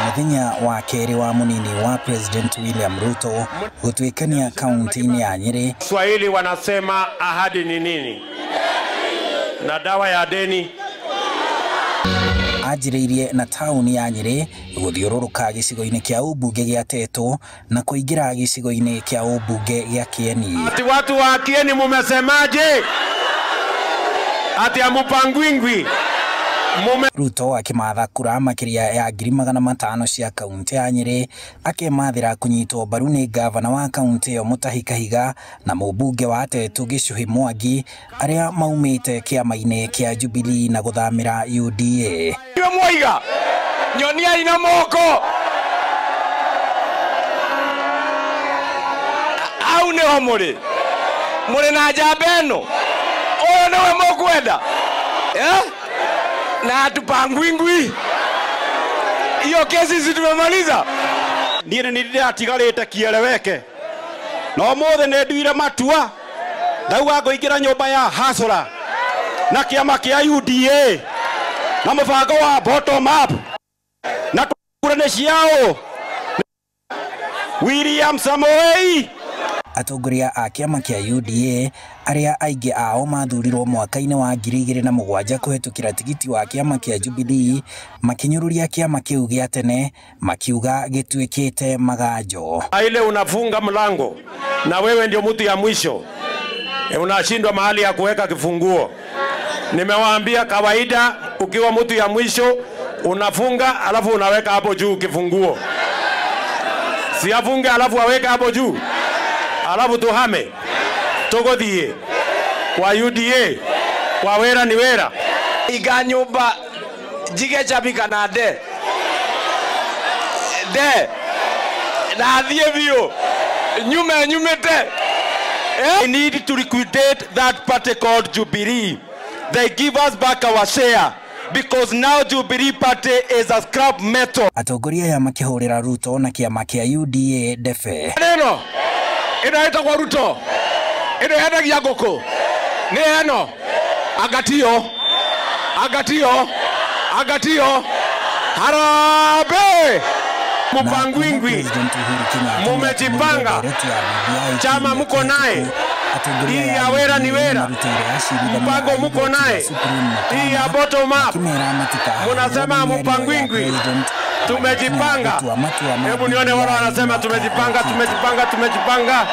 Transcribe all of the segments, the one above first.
Muthenya wa keri wa munini wa President William Ruto gutuikania kaunti-ini ya Nyeri. Swahili wanasema ahadi ni nini? Na dawa ya deni. Anjĩrĩirie na tauni ya Nyeri gũthiũrũrũka gĩcigo-inĩ kĩa ũmbunge gĩa Teto na kũingĩra gĩcigo-inĩ kĩa ũmbunge gĩa Kieni. Ati watu wa Kieni mumesemaje? Ati amupangwingwi. Ruto akimatha kura makiria ya 500,000 cia kaunti ya Nyeri akimathira kunyitwo mbaru ni gavana wa kaunti iyo Mutahi Kahiga na mũmbunge wa Tetu Gichuhi Mwangi aria maumite kiama-inĩ kia Jubilee na guthamira UDA. Iwe mwaiga nyonia ina moko au niho muri muri na njamba ĩno ũyũ nĩwe mũkwenda eh? Na tupangwingwi hiyo kesi si tumemaliza. Niĩ nĩ ndĩratigarĩte kieleweke no mothe nĩ nduire matua ndauga ngũingĩra nyũmba ya hasura na kĩama kĩa UDA na mũbango wa bottom up na kura nĩ ciao William Samoei. Atongoria a kĩama kĩa UDA arĩa aingĩ ao mathurirwo mwaka-inĩ wa 2007 kũhetũkĩra tigiti wa kĩama kĩa Jubilee makinyũrũria kĩama kĩu gĩa tene makiuga gĩtuĩkĩte maganjo. Ile unafunga mlango na wewe ndio mtu ya mwisho, unashindwa mahali ya kuweka kifunguo. Nimewaambia kawaida ukiwa mtu ya mwisho unafunga alafu unaweka hapo juu kifunguo. Si afunge alafu aweke hapo juu. Alafu tuhame tugothie kwa UDA kwa wera ni wera. Iga nyumba jige chabika na de de na thie biu nyume nyumete. I need to liquidate that party called Jubilee. They give us back our share because now Jubilee Party is a scrap metal. Atongoria aya makihurira Ruto na kiama kia UDA ndefe. Neno ino ĩtagwo Ruto ino yendagia ngũkũ nĩ ĩno angatio angatio angatio harambee. Mupangwingwi mumejipanga, chama muko naye, hii ya wera ni wera, mpango muko naye, hii ya bottom up munasema mupangwingwi, tumejipanga. Hebu nione wale wanasema tumejipanga, tumejipanga, tumejipanga.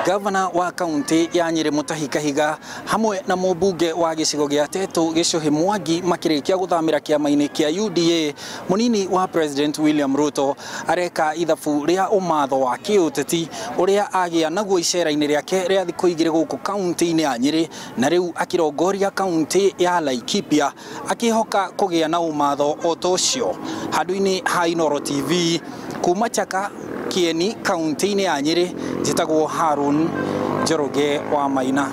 Gavana wa kaunti ya Nyeri Mutahi Kahiga hamwe na mũmbunge wa gĩcigo gĩa Tetu Gichuhi Mwangi makĩrĩkia gũthamĩra kĩama-inĩ kĩa UDA. Mũnini wa President William Ruto areka ithabu rĩa ũmatho wa kĩũteti ũrĩa agĩa naguo icera-inĩ rĩake rĩa thikũ igĩrĩ gũkũ kaunti-inĩ ya Nyeri na rĩu akĩrongoria kaunti ya Laikipia akĩhoka kũgĩa na ũmatho o ta ũcio. Handũ-inĩ ha Inooro TV kuma Chaka Kieni kaunti-inĩ ya Nyeri njĩtagwo Harun Njoroge wa Maina.